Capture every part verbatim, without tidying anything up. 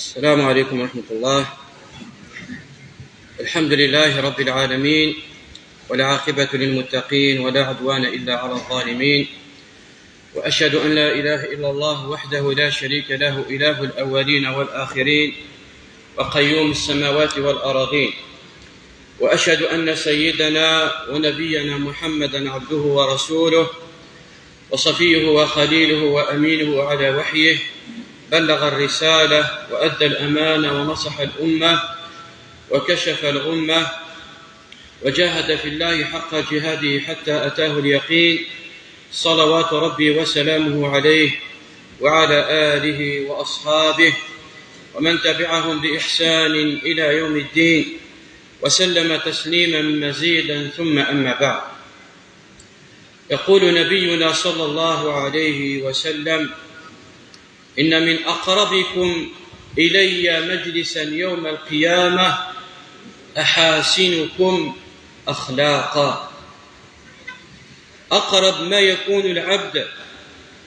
السلام عليكم ورحمة الله. الحمد لله رب العالمين، والعاقبة للمتقين، ولا عدوان إلا على الظالمين، وأشهد أن لا إله إلا الله وحده لا شريك له، إله الأولين والآخرين، وقيوم السماوات والأراضين، وأشهد أن سيدنا ونبينا محمدا عبده ورسوله، وصفيه وخليله وأمينه على وحيه، بلغ الرسالة وأدى الأمانة ونصح الأمة وكشف الغمة، وجاهد في الله حق جهاده حتى أتاه اليقين، صلوات ربي وسلامه عليه وعلى آله وأصحابه ومن تبعهم بإحسان إلى يوم الدين، وسلم تسليما مزيدا، ثم أما بعد. يقول نبينا صلى الله عليه وسلم: إن من أقربكم إلي مجلسا يوم القيامة أحاسنكم أخلاقا. أقرب ما يكون العبد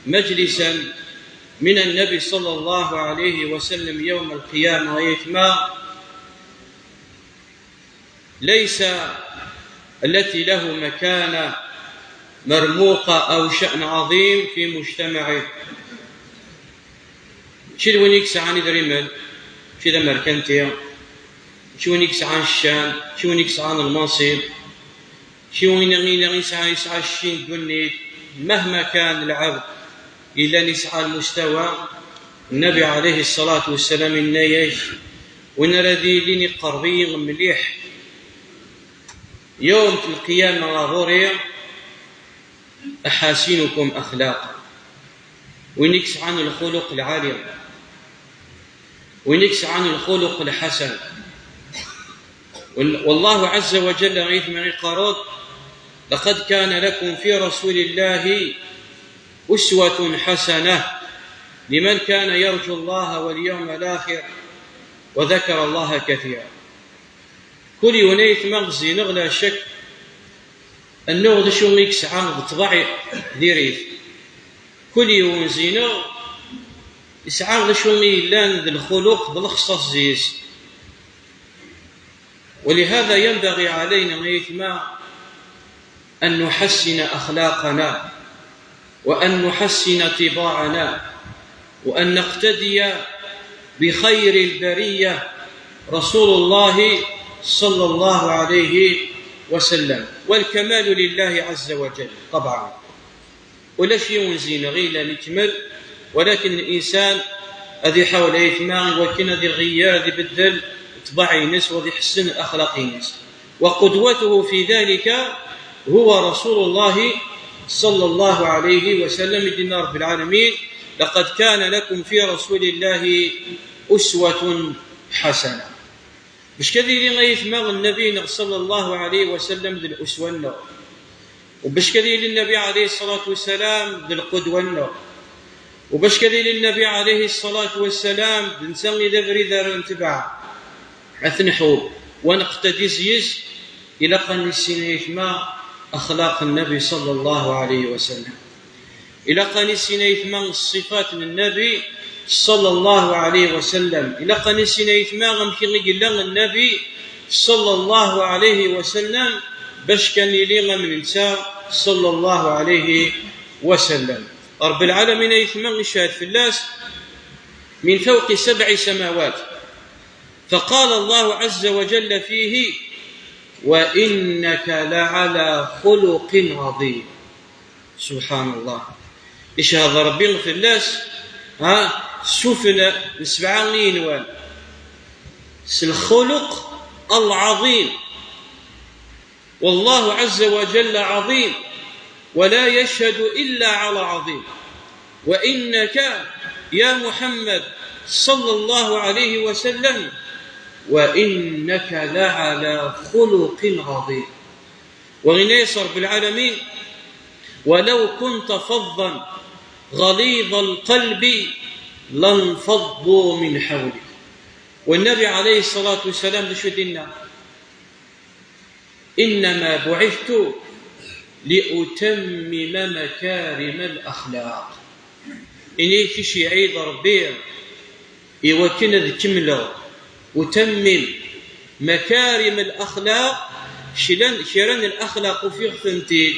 مجلسا من النبي صلى الله عليه وسلم يوم القيامة، يتما ليس التي له مكانة مرموقة أو شأن عظيم في مجتمعه. Mačči d win i yesɛan idrimen, mačči d amerkanti, mačči win i yesɛan ccan, mačči win i yesɛan lmansib, mačči win i yesɛan, yesɛa cci n ddunit. مهما كان العبد yellan yesɛa lmustawa, Nnabi ɛalayhi ṣṣalatu wassalam yenna-yak: win ara d-yilin iqerreb-iyi mliḥ yawm lqiyama ɣer ɣur-i, أحاسنكم أخلاقا. Win i yesɛan lxuluq lɛali, win i yesɛan lxuluq lḥasan. Wal-, والله عز وجل, ay aytma, iqqar-d: لقد كان لكم في رسول الله أسوة حسنة لمن كان يرجو الله واليوم الآخر وذكر الله كثيرا. Kul yiwen, ay aytma, ẓẓineɣ, la ccek, annaɣ d acu i yesɛa d ṭṭbaɛ diri-t. Kul yiwen, ẓẓineɣ, yesɛa d acu i yellan d lxuluq d lexṣaṣ zzi-s. ولهذا ينبغي علينا, ay aytma, أن نحسن أخلاقنا، وأن نحسن طباعنا، وأن نقتدي بخير البرية رسول الله صلى الله عليه وسلم. والكمال لله عز وجل طبعا. Ulac yiwen ẓineɣ yellan ikmel, walakin linsan ad iḥawel, ay aytma, i wakken ad iɣeyyer, ad ibeddel ṭṭbaɛ-ines, u ad iḥessen axlaq-ines. وقدوته في ذلك هو رسول الله صلى الله عليه وسلم. I d-yenna Ṛebbi lɛalamin: لقد كان لكم في رسول الله أسوة حسنة. Bac kan ad yili, ay aytma, Nnabi-nneɣ صلى الله عليه وسلم d l'uswa-nneɣ, u bac kan ad yili Nnabi ɛalayhi ṣṣalatu wassalam d l'qudwa-nneɣ, u bac kan ad yili Nnabi ɛalayhi ṣṣalatu wassalam d netta i d abrid ara netbeɛ, ad t-nḥubb, wa neqtadi zzi-s, ilaq ad nissin, ay aytma, axlaq Nnabi صلى الله عليه وسلم. Ilaq ad nissin, ay aytma, ṣṣifat n Nnabi صلى الله عليه وسلم. Ilaq ad nissin, ay aytma, amek i yella Nnabi صلى الله عليه وسلم, bac kan ad nili am netta صلى الله عليه وسلم. Ṛebbi lɛalamin, ay aytma, icehhed fell-as من فوق سبع سماوات. فقال الله عز وجل فيه: وإنك لعلى خلق عظيم. سبحان الله. Icehhed Ṛebbi fell-as, ha, s ufella n sebɛa igenwan, s lxuluq lɛaḍim. والله عز وجل عظيم، ولا يشهد إلا على عظيم. وإنك يا محمد صلى الله عليه وسلم، وإنك لعلى خلق عظيم. Wa yenna-yas Ṛebbi lɛalamin: ولو كنت فظا غليظ القلب لانفضوا من حولك. U Nnabi ɛalayhi ṣṣalatu wassalam, d acu i d-yenna? إنما بعثت لأتمم مكارم الأخلاق. Ini-k iciɛi-d Ṛebbi i wakken ad kemmleɣ utammim makarim al-axlaq, kra, kra n laxlaq ufiɣ-tent-id,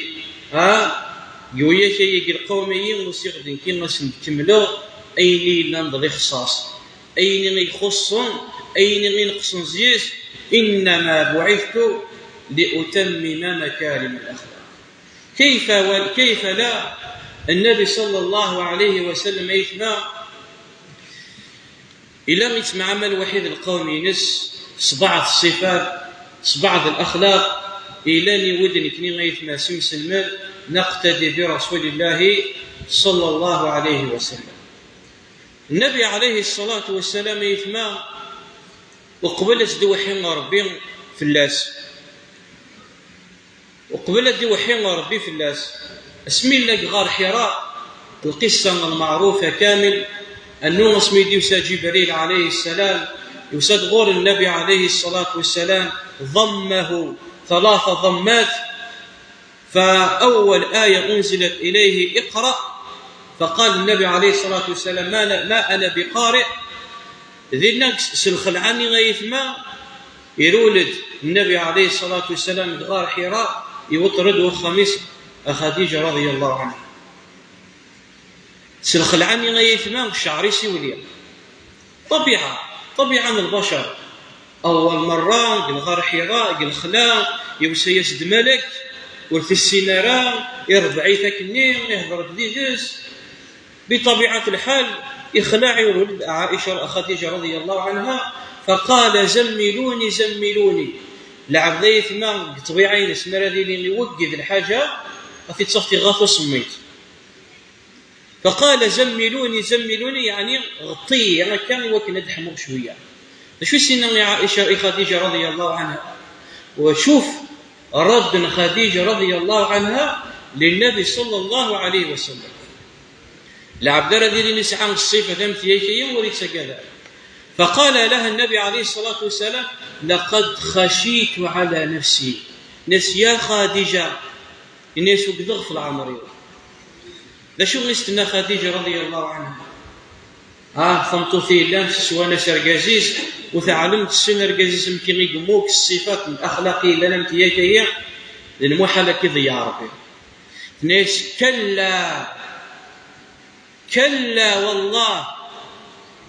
ha, deg wiyak-agi lqawm-agi, usiɣ-d nekki ad sen-d-kemmleɣ ayen i yellan d lixṣaṣ, ayen i ixuṣṣen, ayen i ineqṣen zzi-s. Innama buɛithtu li utammima makarim al-axlaq. Kayfa wa-, kayfa la, Nnabi ṣalla Llahu ɛalayhi wa sallam, aytma, ila ittemɛamal waḥid lqawm-ines s baɛḍ ṣṣifat, s baɛḍ laxlaq, ilan i wid nekni aytma s imselmen, naqtadi bi Rasulillahi ṣalla Llahu ɛalayhi wa sallam. Nnabi ɛalayhi ṣṣalatu wa ssalam, aytma, uqbel ad d-iweḥḥi Ṛebbi fell-as, uqbel ad d-iweḥḥi Ṛebbi fell-as, asmi yella deg ɣar Ḥira, lqissa lmeɛrufa kamel, annu asmi d-yusa Ǧibril ɛalayhi ssalam, yusa-d ɣur Nnabi ɛalayhi ṣṣalatu wa ssalam, ḍammahu thalatha ḍammat, فأول آية أنزلت إليه اقرأ، فقال النبي عليه الصلاة والسلام: ما أنا، ما أنا بقارئ. Dinna s lxelɛa-nni, aytma, irewwel-d Nnabi ɛalayhi ṣṣalatu wa ssalam deg ɣar Ḥira, iweṭṭer-d wexxam-is a Xadiǧa raḍiyallahu ɛanha. S lxelɛa-nni, aytma, cceɛr-is iwli. Ṭabiɛa, ṭabiɛa n lbacer. Awal merra, deg lɣar Ḥira, deg lexla, yusa-yas-d malak, ur t-issin ara, irebbeɛ-it akkenni, ihder-d did-s. Biṭabiɛat lḥal, ixleɛ, irewwel-d Ɛica, Xadiǧa raḍiyallahu ɛanha, faqala: زملوني، زملوني. Lɛebd, aytma, deg ṭṭbiɛa-ines, mi ara d-yili iwegged lḥaǧa, ad t-id-tafeḍ iɣat usemmiḍ. فقال: زملوني، زملوني، yeɛni ɣeṭṭ-iyi akka i wakken ad ḥmuɣ cwiya. D acu i s-yenna i Ɛica, i Xadiǧa raḍiyallahu ɛanha? وشوف رد خديجة رضي الله عنها للنبي صلى الله عليه وسلم. Lɛebd ara d-yilin yesɛa ṣṣifa am tiyaka-yi ur yettagad ara. فقال لها النبي عليه الصلاة والسلام: لقد خشيت على نفسي. Yenna-yas: Ya Xadiǧa, yenna-yas, ugdeɣ ɣef leɛmer-iw. D acu i s-tenna Xadiǧa raḍiyallahu ɛanha? Ah, tameṭṭut i yellan teswan-as argaz-is, u teɛlem tessen argaz-is amek i yemmug s ṣṣifat n laxlaq i yellan am tiyaka-yi, d lmuḥal ad k-iḍeyyeɛ Ṛebbi. Tenna-yas: كلا، كلا والله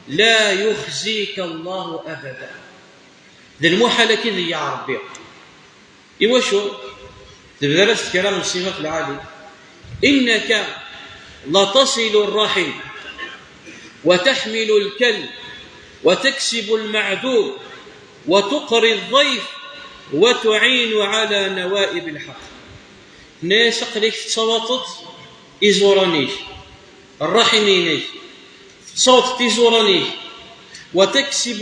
لا يخزيك الله أبدا. D lmuḥal ad k-iḍeyyeɛ Ṛebbi. Iwacu? Tebder-as-d kra n ṣṣifat lɛali. إنك لتصل الرحم وتحمل الكل وتكسب المعدوم وتقري الضيف وتعين على نوائب الحق. Tenna-yas: aql-ik tettawaḍeḍ iẓuran-ik, ṛṛaḥim-inek, tettawaḍeḍ iẓuran-ik, وتكسب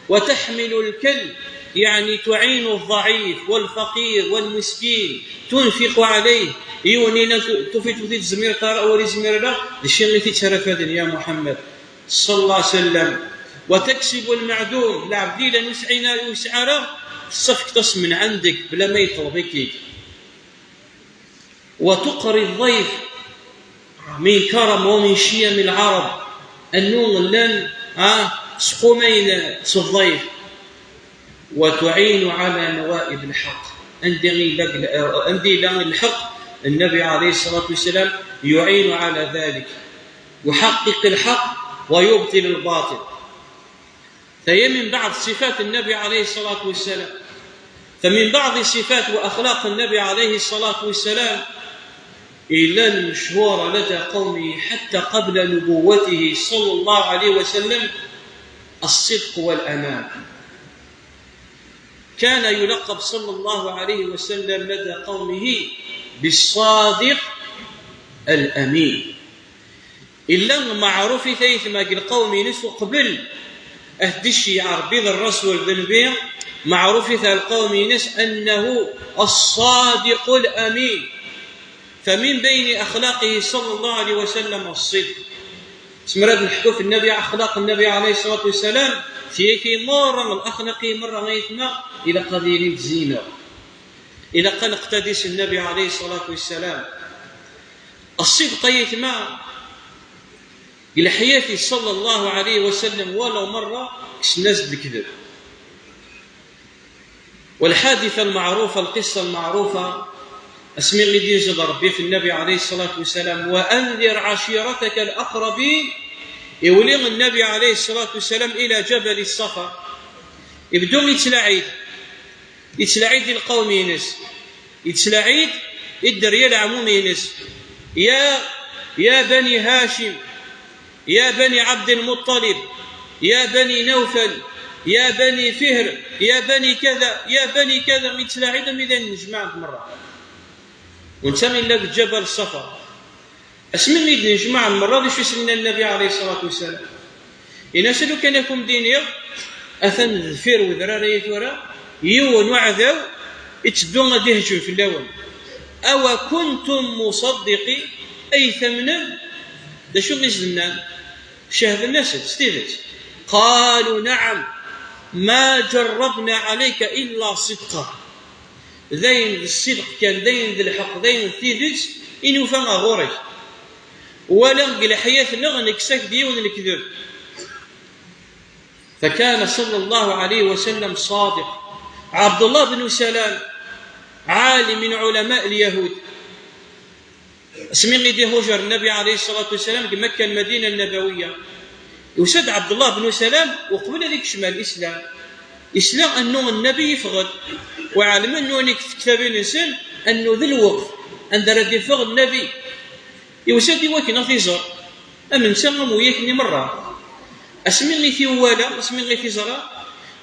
وتحمل الكل، يعني تعين الضعيف والفقير والمسكين، تنفق عليه. Yiwen yellan tu-, tufiḍ ur t-id-tezmireḍ ara, ur izmir ara, d acu i t-ittrafaden, ya Muḥemmed ṣalla Llahu ɛalayhi wa sallam. وتكسب المعدوم, lɛebd yellan ur yesɛi ara, ur yesɛi ara, tessafkeḍ-as من عندك, bla ma yeṭleb-ik-id. وتقري الضيف من كرم ومن شيم العرب. Annu llan, ha, squmayen s ḍḍayf. وتعين على نوائب الحق. Anda yella, anda yella lḥeqq, Nnabi ɛalayhi ṣṣalatu wa ssalam يعين على ذلك. يحقق الحق ويبطل الباطل. فهي من بعض صفات النبي عليه الصلاة والسلام. فمن بعض صفات وأخلاق النبي عليه الصلاة والسلام, yellan مشهورة لدى قومه حتى قبل نبوته صلى الله عليه وسلم, الصدق والأمانة. كان يلقب صلى الله عليه وسلم لدى قومه بالصادق الأمين. Yella meɛruf-it aytma deg lqawm-ines uqbel ad t-id-iceyyeɛ Ṛebbi d ṛṛasul d nnbi, meɛruf-it ɣer lqawm-ines أنه الصادق الأمين. فمن بين أخلاقه صلى الله عليه وسلم الصدق. Nezmer ad neḥku ɣef Nnabi, axlaq Nnabi ɛalayhi ṣṣalatu wa ssalam, tiyaki merra, laxlaq-agi merra aytma, ilaq ad ilint zzin-aɣ. Ilaq ad neqtadi s Nnabi ɛalayhi ṣṣalatu wa ssalam. الصدق aytma, Deg leḥyat-is, ṣalla Llahu ɛalayhi wa sallam, walaw merra kksen-as-d lekdeb. والحادثة المعروفة، القصة المعروفة، asmi i d-yuzzel Rebbi ɣef Nnabi ɛalayhi ṣṣalatu wassalam: وأنذر عشيرتك الأقربين. Iwli Nnabi ɛalayhi ṣṣalatu wassalam ila Ǧabal Ṣṣafa. Ibdu yettlaɛi-d, yettlaɛi-d i lqawm-ines, yettlaɛi-d i dderya n leɛmum-ines. يا، يا بني هاشم، يا بني عبد المطلب، يا بني نوفل، يا بني فهر، يا بني كذا، يا بني كذا، yettlaɛi-d armi d ayen nejmaɛen-d merra. U netta yella deg Ǧabal Ṣṣafa. Asmi i d-nejmaɛen merra, d acu i s-yenna Nnabi ɛalayhi ṣṣalatu wassalam? Yenna-as: "Lukan ad kem-d-iniɣ, atan deffir wedrar-agi tura yiwen uɛdaw itteddu ad ihǧem fell-awen. أوكنتم مصدقي؟ Ay tamnem?" D acu i s-d-nnan? Cehden-as-d s tidet. قالوا: "نعم، ما جربنا عليك إلا صدقا." D ayen d ṣṣidq kan, d ayen d lḥeqq, d ayen d tidet i nufa ɣur-k. Wala deg leḥyat-nneɣ nekkes-ak-d yiwen lekdeb. فكان صلى الله عليه وسلم صادق. عبد الله بن سلام، عالم من علماء اليهود. Asmi i d-ihujer Nnabi ɛalayhi ṣṣalatu wassalam deg Makka, Lmadina Nnabawiya, yusa-d Ɛebdullah ben Salam uqbel ad ikcem ar Lislam. Yesla annu Nnabi yeffeɣ-d, u ɛelmen annu deg tektabin-nsen annu d lweqt anda ara d-iffeɣ Nnabi. Yusa-d i wakken ad t-iẓer, am netta am wiyaken-nni merra. Asmi i t-iwala, asmi i t-iẓra,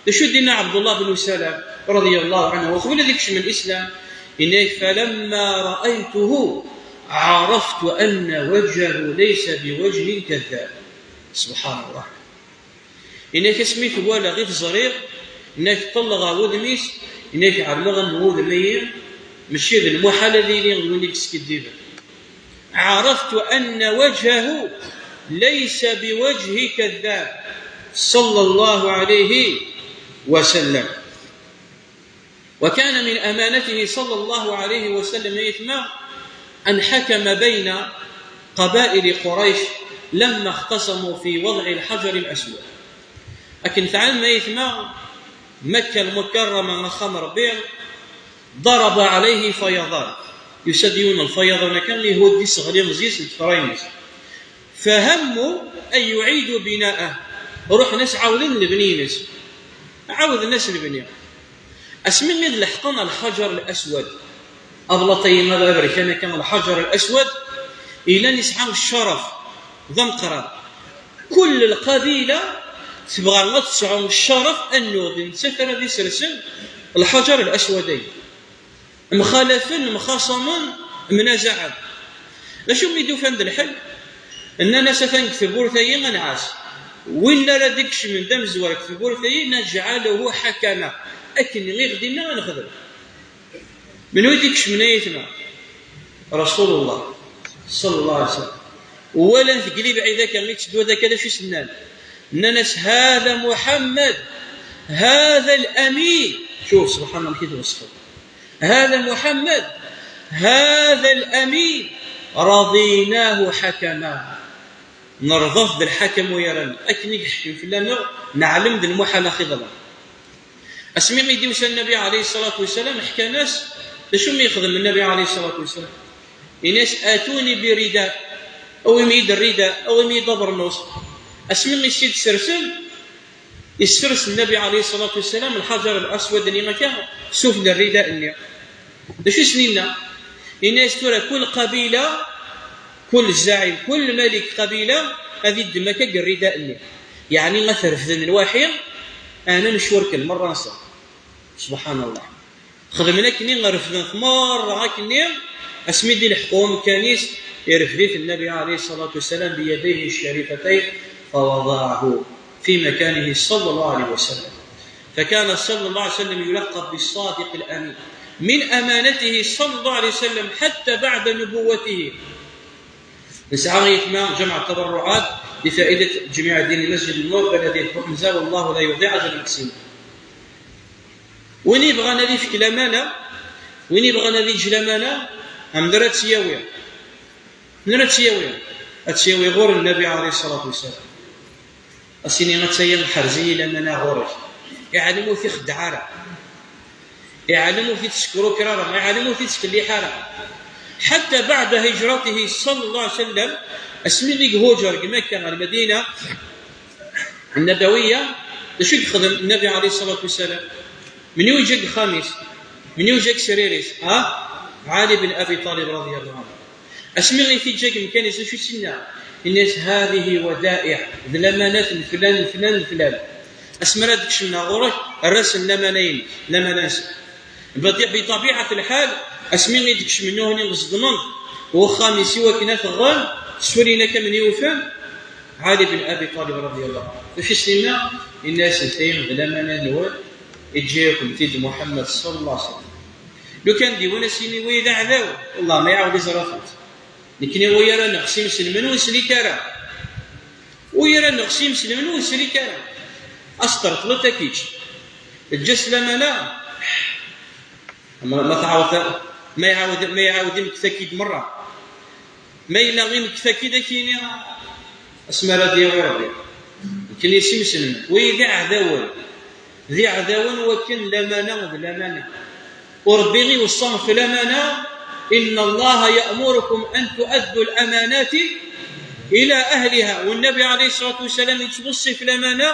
d acu i d-yenna Ɛebdullah ben Salam, رضي الله عنه, uqbel ad ikcem Lislam? Yenna-yak: "فلما رأيته عرفت أن وجهه ليس بوجه كذاب." سبحان الله. Yenna-yak: "Asmi t-walaɣ i t-ẓriɣ, yenna-yak, ṭṭelleɣ ɣer wudem-is, yenna-yak, ɛelmeɣ annu wudem-agi mačči d lmuḥal ad yili d win i yeskiddiben." عرفت أن وجهه ليس بوجه كذاب، صلى الله عليه وسلم. وكان من أمانته صلى الله عليه وسلم أيتما أن حكم بين قبائل قريش لما اختصموا في وضع الحجر الأسود. Akken tɛelmem aytma, Makka Lmukarrama, axxam Ṛebbi, ضرب عليه فيضان. Yusa-d yiwen n lfayaḍan akka, ihudd iseɣli zzit n tefrayin-is. فهموا أن يعيدوا بناءه. Ruḥen-as ɛawden lebni-ines. Ɛawden-as lebni. Asmi i d-leḥqen Lḥaǧer Laswad, ablaṭ-agi aberkan akka, Lḥaǧer Laswad, yellan yesɛa cceref d ameqqran. Kul lqabila tebɣa ad tesɛu cceref annu d nettat ara d-isersen Lḥaǧer Laswad-agi. Mxalafen, mxaṣamen, mnazaɛen. D acu mi d-ufan d lḥel? Nnan-as: "Atan deg tewwurt-agi ad nɛass. Win ara d-ikecmen d amezwar deg tewwurt-agi, نجعله حكما." Akken i ɣ-d-inna ad nexdem. Menwi i d-ikecmen aytma? Rasulullah, ṣalla Llahu ɛalayhi wa sallam. Walan deg lebɛid akka, mi yetteddu akka, d acu i s-nnan? Nnan-as: "هذا محمد، هذا الأمين." Cuf, subḥan Allah, amek i t-weṣfen. "هذا محمد، هذا الأمين، رضيناه حكما." Nerḍa-t d lḥakam u yaran, akken i iḥkem fell-aneɣ, neɛlem d lmuḥal ad ɣ-iḍlen. Asmi i d-yusa Nnabi ɛalayhi ṣṣalatu wassalam, ḥkan-as d acu mi yexdem Nnabi ɛalayhi ṣṣalatu wassalam. Ini-as: "آتوني برداء." Awim-iyi-d rrida, awim-iyi-d abernus. Asmi i s-id-sersen, yessers Nnabi ɛalayhi ṣṣalatu wassalam Lḥaǧer Laswad-nni akka sufell rrida-nni. D acu i s-nenna? Ini-as: "Tura kul qabila, kul zaɛim, kul malik qabila ad iddem akka deg rrida-nni." Yeɛni ad t-refden lwaḥi, ɛnan ccurkel merra-nsen. Subḥan Allah. Xedmen akkenni, refden-t merra akkenni, asmi d-ileḥqu umkan-is, irfed-it Nnabi ɛalayhi ṣṣalatu wassalam بيديه الشريفتين، فوضعه في مكانه صلى الله عليه وسلم. فكان صلى الله عليه وسلم يلقب بالصادق الأمين، من أمانته صلى الله عليه وسلم حتى بعد نبوته. Nesɛa aytma جمع التبرعات لفائدة جميع الدين، مسجد النور، بلدية بوحمزة، والله لا يضيع أجر المحسنين. Win yebɣan ad ifk lamana, win yebɣan ad yeǧǧ lamana, amdan ara tt-yawi. Amdan ara tt-yawi. Ad tt-yawi ɣur Nnabi ɛalayhi ṣṣalatu wassalam. Ad s-yini: "Attaya, ḥrez-iyi lamana ɣur-k." Iɛlem ur t-ixeddeɛ ara. Iɛlem ur t-id-teskruker ara. Iɛlem ur t-id-ttkelliḥ ara. Ḥatta baɛda hijratihi ṣalla Llahu ɛalayhi wa sallam, asmi i ihuǧer deg Makka ɣer Lmadina Nnabawiya, d acu i yexdem Nnabi ɛalayhi ṣṣalatu wassalam? Mani i yeǧǧa deg uxxam-is? Mani i yeǧǧa deg srir-is? Ha? Ɛali bin Abi Ṭalib raḍiyallahu ɛanhu. Asmi i t-iǧǧa deg umkan-is, d acu i s-yenna? Yenna-yas: "Hadihi wadaiɛ", d lamanat n flan, n flan, n flan. Asmi ara d-kecmen ɣur-k, err-asen lamana-inek, lamana-nsen. Bi, bi ṭabiɛat lḥal, asmi i d-kecmen nutni, zedmen wexxam-is i wakken ad t-ɣen, ssullin akka mani ufan, Ɛali bin Abi Ṭalib raḍiyallahu ɛanhu. D acu i s-yenna? Yenna-yasent: "Tayi d lamana-nwen, iǧǧa-yakent-id Muḥemmed ṣalla Llahu ɛalayhi wa sallam." Lukan d yiwen a s-yini: "Wi d aɛdaw", wellah ma iɛawed iẓra-tent. Nekni wi ara neɣ s imselmen ur neslik ara. Wi ara neɣ s imselmen ur neslik ara. Asterṭel-it ad k-iǧǧ. Eǧǧ-as lamana. Ma, ma tɛawed, ma iɛawed, ma iɛawed imekta-k-id merra. Ma yella imekta-k-id ad k-yini asmi ara d-yawi Rebbi. Nekni s imselmen. Wi d iɛdawen. D iɛdawen wakken lamana d lamana. U Rebbi iweṣṣa ɣef lamana: "Inna Allaha ya'murukum an tu'addu al-amanati ila ahliha." U Nnabi ɛalayhi ṣṣalatu wassalam yettweṣṣi ɣef lamana,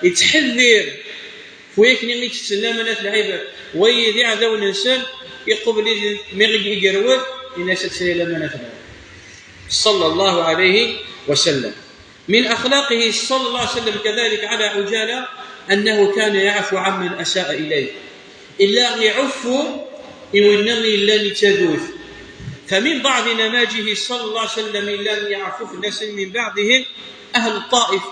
yettḥeddir ɣef wakken i ttetten lamanat lɛibad. Wayi d iɛdawen-nsen, iqubel-iten mi i yerwel, yenna-as: "Ad tili lamanat lɛibad." Ṣalla Llahu ɛalayhi wa sallam. من أخلاقه صلى الله عليه وسلم كذلك على عجالة أنه كان يعفو عمن أساء إليه. Illa iɛeffu i winna i yellan ittadut. فمن بعض نماذجه صلى الله عليه وسلم, yellan iɛeffu fell-asen, من بعضهم أهل الطائف.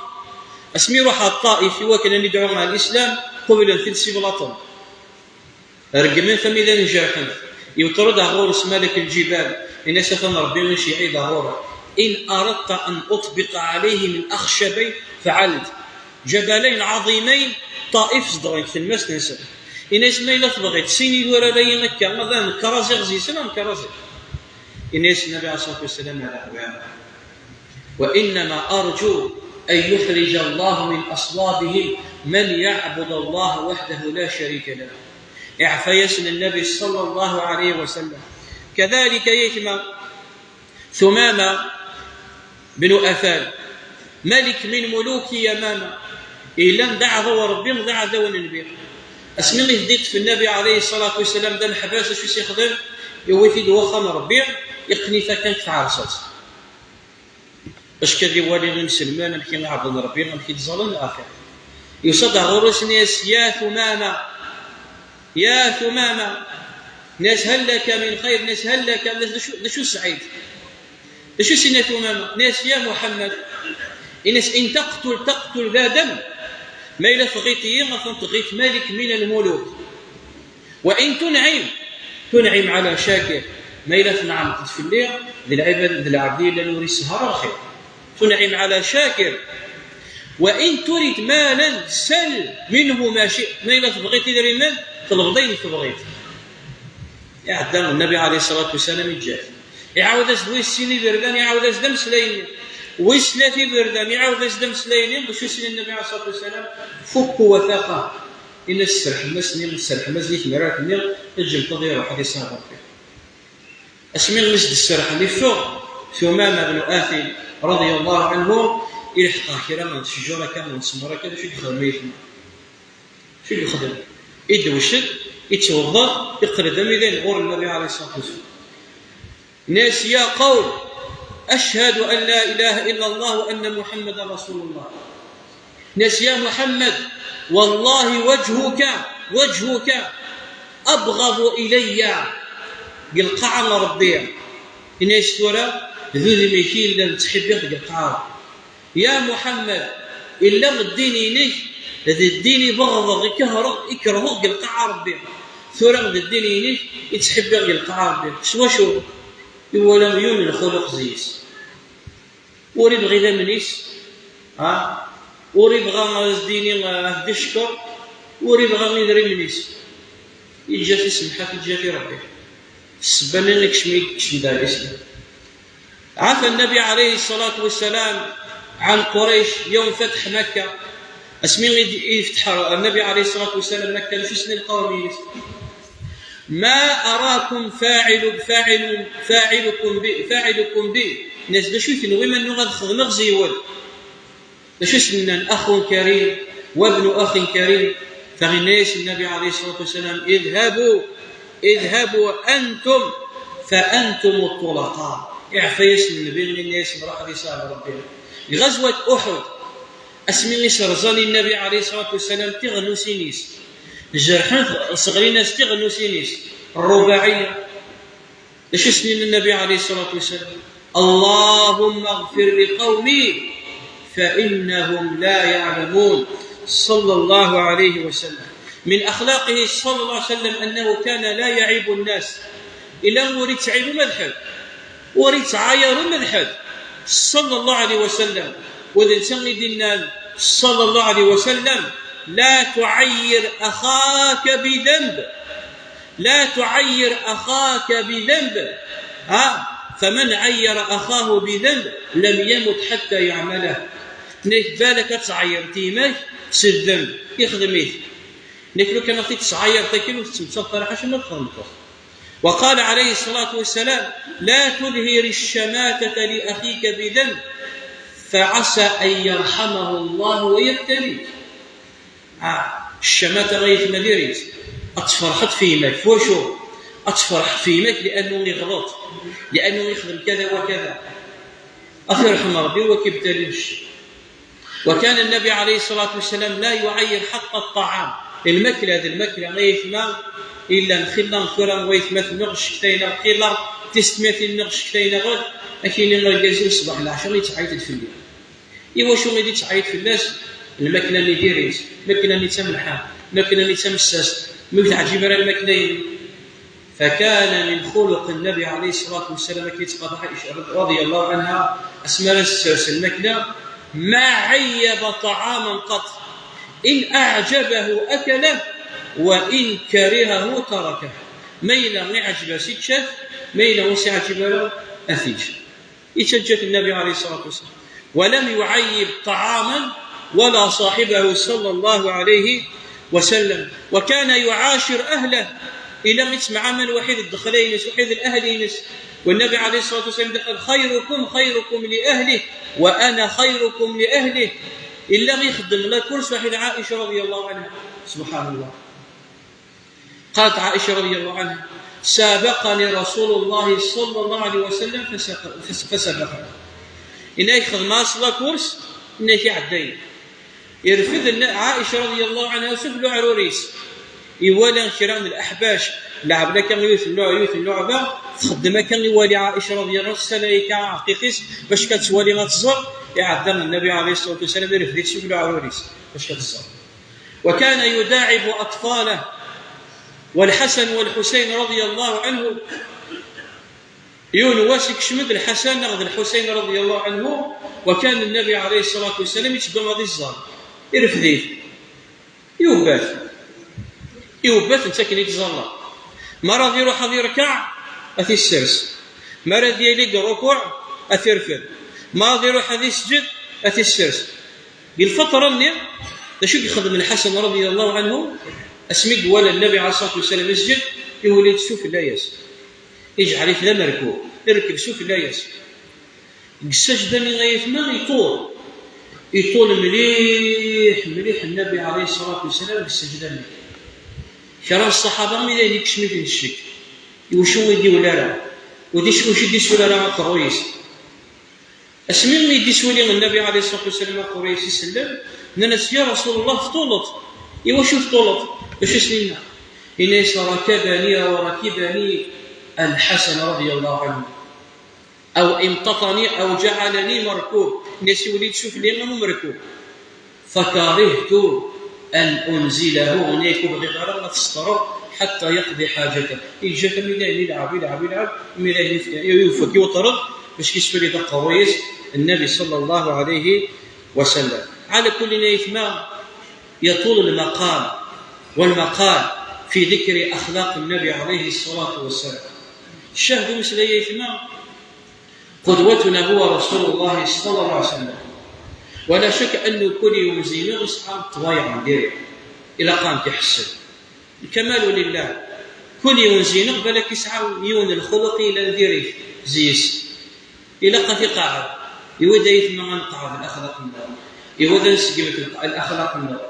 Asmi iruḥ ɣer Ṭṭaif i wakken ad yedɛu ɣer lislam, qublen-t-id s iblaṭen. Reggmen-t am idan jerḥen. Yewṭer-d ɣur-s Malik Lǧibal, yenna-as: "Atan Rebbi iceyyeɛ-d ɣur-k. إن أردت أن أطبق عليه من أخشبين فعلت." Ǧabalayn ɛaḍimayn, Ṭṭaif zedɣen deg tlemmast-nsen. Yenna-as: "Ma yella tebɣiḍ, sin idurar-ayi akka, ad nkraẓiɣ zi-sen, ad nkraẓiɣ." Yenna-as Nnabi ɛalayhi ṣṣalatu wassalam: "Ala, ur ɛad." "وإنما أرجو أن يخرج الله من أصلابهم من يعبد الله وحده لا شريك له." Iɛfa-yasen Nnabi ṣalla Llahu ɛalayhi wa sallam. Kadalik, ay aytma, Tumama bin Uthal, malik min muluki Yamama, yellan d aɛdaw n Rebbi, d aɛdaw n Nnbi. Asmi i t-id-iṭṭef Nnabi ɛalayhi ṣṣalatu wassalam d ameḥbas, acu i s-ixdem? Yewwi-t-id wexxam n Rebbi, iqqen-it akka deg tɛerṣat. Acku ad iwali imselmen amek i ɛebden Rebbi, amek i d-ẓẓallen, axir. Yusa-d ɣur-s, yenna-yas: "Ya Tumama, ya Tumama." Yenna-yas: "Hal laka min xayr?" Yenna-yas: "Hal laka?" Yenna-yas: "D acu, d acu sɛid?" D acu i s-yenna Tumama? Yenna-yas: "Ya Muḥemmed." Yenna-yas: "In taqtul, taqtul da dam." Ma yella tɣiḍ-iyi, ad ten-tɣiḍ malik min lmuluk. "Wa in tunɛim, tunɛim ɛala cakir." Ma yella tneɛmeḍ-d fell-i, d lɛibad, d lɛebd yellan ur isehher lxir. "Tunɛim ɛala cakir. Wa in turid malan, sal minhu ma shi't." Ma yella tebɣiḍ idrimen, ṭleb-d ayen tebɣiḍ. Iɛedda Nnabi ɛalayhi ṣṣalatu wassalam, iǧǧa-t. Iɛawed-as-d wis sin iberdan, iɛawed-as-d ameslay-nni. Wis tlata iberdan, iɛawed-as-d ameslay-nni. D acu i s-yenna Nnabi ɛalayhi ṣṣalatu wassalam? "Fukku wathaqah." Ini-as: "Serḥem-as-nni, serḥem-as-nni i temrart-nni, eǧǧemt ad iruḥ ad iṣaḥ Rebbi." Asmi i s-d-serḥen, iffeɣ Tumama bin Uthal, raḍiyallahu ɛanhu, ileḥq ɣer kra n ttejjur akka, n ttmer akka, d acu i yexdem ayetma? Acu i yexdem? Idewwec-d, ittweḍḍa, iqqel-d am idan ɣur Nnabi ɛalayhi ṣṣalatu wassalam. Yenna-yas: "Ya qawm, ashhadu an la ilaha illa Allah wa anna Muḥammadan rasulullah." Yenna-yas: "Ya Muḥemmed, wallahi wajhuka, wajhuka abɣadu ilayya." Deg lqaɛa n Rebbi. Yenna-yas: "Tura d udem-ik i yellan ttḥibbiɣ deg lqaɛa." Ya Muḥemmed, illa d ddin-inek, d ddin i beɣḍeɣ, i kehreɣ, i kerheɣ deg lqaɛa Rebbi. Tura d ddin-inek i ttḥibbiɣ deg lqaɛa Rebbi. S wacu? Iwala yiwen n lxuluq zi-s. Ur ibɣi idammen-is, ha? Ur ibɣa ad s-d-yini, ah, ad d-icekkeṛ, ur ibɣa idrimen-is. Yeǧǧa-t i ssemḥat, yeǧǧa-t i Rebbi. Ssebba-nni i yekcem, i yekcem d Ɛli Slam. عفا النبي عليه الصلاة والسلام عن قريش يوم فتح مكة. Asmi i d-, i yefteḥ Nnbi ɛalayhi ṣṣalatu wassalam Makka, d acu i s-nnan lqawm-ines? ما أراكم فاعل فاعل فاعلكم به فاعلكم به. Nnan-as, d acu i tenwim annuɣ ad xedmeɣ zi-wen? D acu i s-nnan? أخ كريم وابن أخ كريم. Fa inna-yas Nnbi ɛalayhi ṣṣalatu wassalam, اذهبوا اذهبوا أنتم فأنتم الطلقاء. Iɛfa-yasen Nnbi, inna-yasen, ruḥet, ad isahel Rebbi. Di ɣazwat Uḥud, asmi i s-rẓan i Nnbi ɛalayhi ṣṣalatu wassalam tiɣennusin-is, jerḥen-t, sseɣlin-as tiɣennusin-is, rrubaɛiyya. D acu i s-nnan Nnbi ɛalayhi ṣṣalatu wassalam? اللهم اغفر لقومي فإنهم لا يعلمون. صلى الله عليه وسلم. من أخلاقه صلى الله عليه وسلم أنه كان لا يعيب الناس. Ila ur ittɛib uma d ḥedd, ur ittɛayar uma d ḥedd, صلى الله عليه وسلم. U d netta i d-innan, صلى الله عليه وسلم: لا تعير أخاك بذنب. لا تعير أخاك بذنب. Ha, فمن عير أخاه بذنب لم يمت حتى يعمله. Nek balak ad tɛeyreḍ i yimak s ddemb, ixdem-it. Nek lukan ad t-id-tɛeyreḍ akken ur tettmettaḍeḍ ara ḥaca ma txedmeḍ. وقال عليه الصلاة والسلام: لا تظهر الشماتة لأخيك بذنب فعسى أن يرحمه الله ويبتليك. Ah, ccamata ay atma diri-tt. Ad tferḥeḍ f yemma-k. F wacu? Ad tferḥeḍ f yemma-k li'annu iɣleḍ, li'annu ixdem kada wa kada. Ad t-irḥem Rebbi, wa k-ibtali. وكان النبي عليه الصلاة والسلام لا يعير حتى الطعام. Lmakla d lmakla, ay atma, illan xilla tura, wa aytmaten-nneɣ ccektayen-aɣ xilla, tistmatin-nneɣ ccektayen-aɣ, akini argaz-iw ṣṣbeḥ leɛca yettɛayat-d fell-i. Iwacu i d-ittɛayat fell-as? Lmakla-nni diri-tt, lmakla-nni d tamelḥant, lmakla-nni d tamessast, mi ur teɛǧib ara lmakla-inu. فكان من خلق النبي عليه الصلاة والسلام, akken i d-teqqar Ɛica رضي الله عنها, asmi ara tessers lmakla, ما عيب طعاما قط، إن أعجبه أكله وإن كرهه تركه. Ma yella iɛǧeb-as, ičča-t, ma yella ur s-iɛǧib ara, ad t-iǧǧ. Ittaǧǧa-t Nnbi ɛalayhi ṣṣalatu wassalam. ولم يعيب طعاما ولا صاحبه صلى الله عليه وسلم. وكان يعاشر أهله. Ila ittemɛamal waḥid d ddexla-ines, waḥid d ahli-ines. Wa Nnbi ɛalayhi ṣṣalatu wassalam, قال: خيركم خيركم لأهله وأنا خيركم لأهلي. Ila ixeddem la course waḥid Ɛica رضي الله عنها. سبحان الله. قالت عائشة رضي الله عنها: سابقني رسول الله صلى الله عليه وسلم فسق-، فس-، فسبقني. Inna-k xedmeɣ-as la course, inna-k iɛedda-yi. Irfed Nna-, Ɛica رضي الله عنها s ufella uɛrur-is. Iwala kra n leḥbac, lɛebd akka yiwet n lu-, yiwet n luɛba, txeddem akka, iwali Ɛica رضي الله عنها tessala akka aɛqiq-is, bac kan ad twali ad tẓer, iɛedda Nnbi ɛalayhi ṣṣalatu wassalam irfed-it s ufella uɛrur-is, bac kan ad tẓer. وكان يداعب أطفاله والحسن والحسين رضي الله عنه. Yiwen wass ikcem-d Lḥasan neɣ d Lḥusayn رضي الله عنه, وكان النبي عليه الصلاة والسلام yetteddu ad iẓẓal, irfed-it, iwebba-t, iwebba-t netta akken i yettẓalla. Mi ara ad iruḥ ad irkeɛ, ad t-issers. Mi ara ad yali deg rrukuɛ, ad t-irfed. Mi ara ad iruḥ ad isǧed, ad t-issers. Di lfeṭṭa-nni, d acu i yexdem Lḥasan رضي الله عنه? Asmi i iwala Nnbi ɛalayhi ṣṣalatu wassalam isǧed, iwala-d s ufella-yas. Iǧɛel-it d amerkub, irkeb s ufella-yas. Deg ssajda-nni, ay atma, iṭul. Iṭul mliḥ, mliḥ Nnbi ɛalayhi ṣṣalatu wassalam deg ssajda-nni. Kra n ṣṣaḥaba, mi d ayen ikcem-iten ccek. Iwacu ur d-iwala ara? Ulac wacu i d-iswel ara aqerruy-is. Asmi i d-iswel Nnbi ɛalayhi ṣṣalatu wassalam aqerruy-is isellem, nnan-as: يا رسول الله, teṭṭuleḍ. Iwacu teṭṭuleḍ? D acu i s-yenna? Inna-yas: ركبني وركبني الحسن رضي الله عنه. أو امتطني أو جعلني مركوب. Inna-yas: iwali-d sufella am umerkub. فكرهت أن أنزله, nekk ur bɣiɣ ara ad t-sseṭreɣ, حتى يقضي حاجته. Iǧǧa-t mi dayen ilɛeb, ilɛeb, ilɛeb, mi dayen ifka, yufeg, iwṭer-d, bac yesfel-d aqerruy-is Nnbi صلى الله عليه وسلم. على كل, ay atma, يطول المقام والمقال في ذكر أخلاق النبي عليه الصلاة والسلام. Ccah n umeslay, ay atma, قدوتنا هو رسول الله صلى الله عليه وسلم. ولا شك أنه كل يوم زينو يسعى طوايع ديري إلى قام تحسن. الكمال لله. كل يوم زينو بالك يسعى يون الخلق إلى ديري زيس. إلى قاعد يود يتمنى نقعد الأخلاق النار. يود نسقمت الأخلاق النار.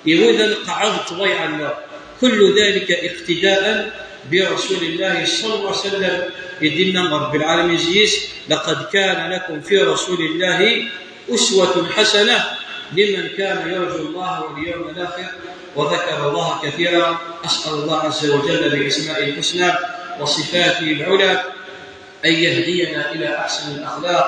يود نقعد طوايع النار. كل ذلك اقتداء برسول الله صلى الله عليه وسلم. يدينا رب العالمين زيس: لقد كان لكم في رسول الله أسوة حسنة لمن كان يرجو الله واليوم الآخر وذكر الله كثيرا. أسأل الله عز وجل بأسمائه الحسنى وصفاته العلى أن يهدينا إلى أحسن الأخلاق.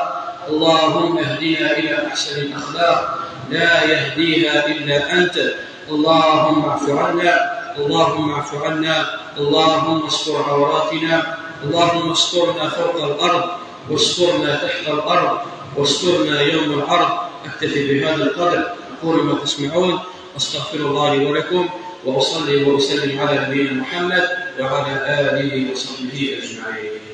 اللهم اهدنا إلى أحسن الأخلاق، لا يهديها إلا أنت. اللهم اعف عنا، اللهم اعف عنا، اللهم استر عوراتنا، اللهم استرنا فوق الأرض، واسترنا تحت الأرض، واسترنا يوم العرض. أكتفي بهذا القدر، أقول ما تسمعون، أستغفر الله لي ولكم، وأصلي وأسلم على نبينا محمد وعلى آله وصحبه أجمعين.